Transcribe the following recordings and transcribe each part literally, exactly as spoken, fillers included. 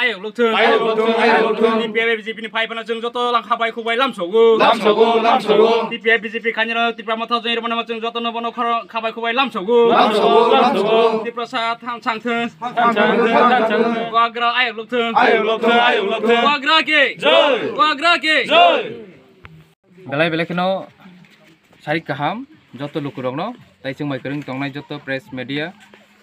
Ayok lukthung. Ayok lukthung, ayok lukthung. T P F B J P ni phai phano chwng joto lang khabai khubai lamsogo. Lamsogo, lamsogo. T P F B J P khainiro Tipra Motha join rwmano chwng joto no bono khoro khabai khubai lamsogo. Lamsogo, lamsogo. Tiprasa thang chang thung. Thang chang thung, thang chang thung. Wagra ayok lukthung. Ayok lukthung, ayok lukthung. Wagra ke. Jai. Wagra ke. Jai. Belai belai kheno sarik kaham joto lukurokno, tai chwng bai kwrwng tongnai joto press media,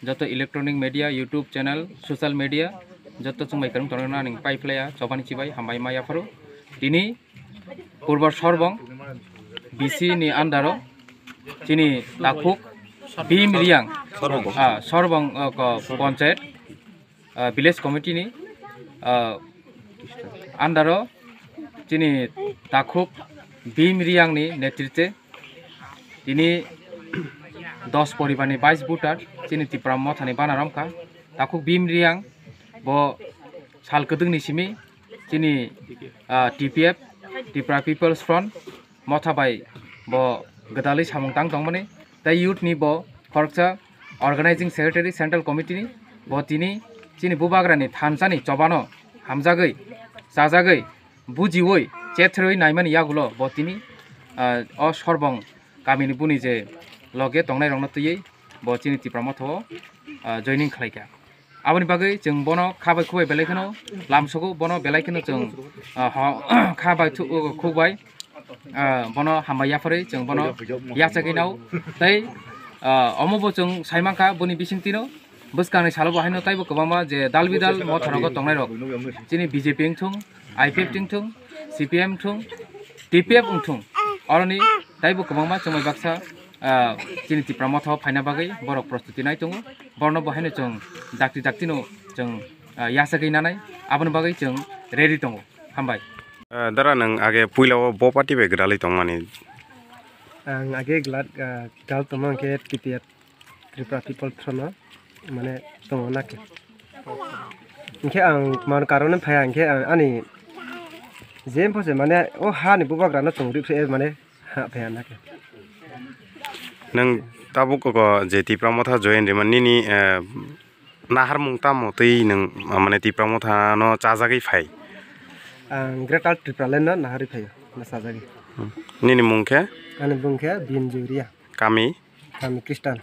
joto electronic media, YouTube channel, social media, joto chwng bai kwrwng tongnai ani pai phlaiya chobani chibai hambai ma yapharo. Tini Purbo Sorbong B C ni under o chini takhuk Bhim Riang, ah, Sorbong, ah, ko-, Ponchayat, ah, village committee ni, ah, under o chini takhuk Bhim Riang ni netritwe tini dos poribar ni bais voter chini Tipra Motha ni bana romkha. Takhuk Bhim Riang bo sal kwdwng ni simi chini, ah, T P F, Tipra People's Front, Motha bai bo gwdalwi samung tang tongmani, tei youth ni bo khoroksa organizing secretary central committee ni, bo tini chini bubagrani thansa ni chobano hamjagwi, chajagwi, bujiwi, chethrwi naimani yagulo bo tini, ah, o Sorbong kamini buni je loge tongnai rokno twiwi bo chini Tipra Motha o, ah, joining khlaikha. Aboni bagwi chwng bono khabai khubai belai kheno lamsogo, bono belai kheno chwng, ah, ho-, khabai thu-, khukbai, ah, bono hambai yapharwi chwng bono yachagwi nao. Tei, ah, omo bo chwng sai mankha boni bisingtwino bwskangni salo bo haino taibo kwbangma je dal bidal motha rogo tongnai rok, chini B J P wngthung, I P F T wngthung, C P M wngthung, T P F wngthung, oroni taibo kwbangma chwngbai baksa, ah, chini Tipra Motha o phaina bagwi borok prostuti nai tongo. Borno bo haino chwng dakti daktino chwng, ah, yachagwi nanai, aboni bagwi chwng ready tongo. Hambai. Ah, dara, nwng age puila o bo party bai gwdalwi tongmani? Ang age gwdal, ah, gwdal tongma hwnkhe T P F, Tripura People Front no, mane, tongo na khe. Hwnkhe ang tma karon phaiya hwnkhe ang ani je phose, mane, o hani bubagrano chwng ripse, mane, ha phaiya na khe. Nwng tabuk o je Tipra Motha join rima nini, eh, naharmung tamo twi nwng, mane, Tipra Motha no chajagwi phai? Ang Greater Tipraland no naharwi phaio, na chajagwi. Hmm. Nini mung khe? Ani mung khe Binjuriya. Kami? Kami Kristan.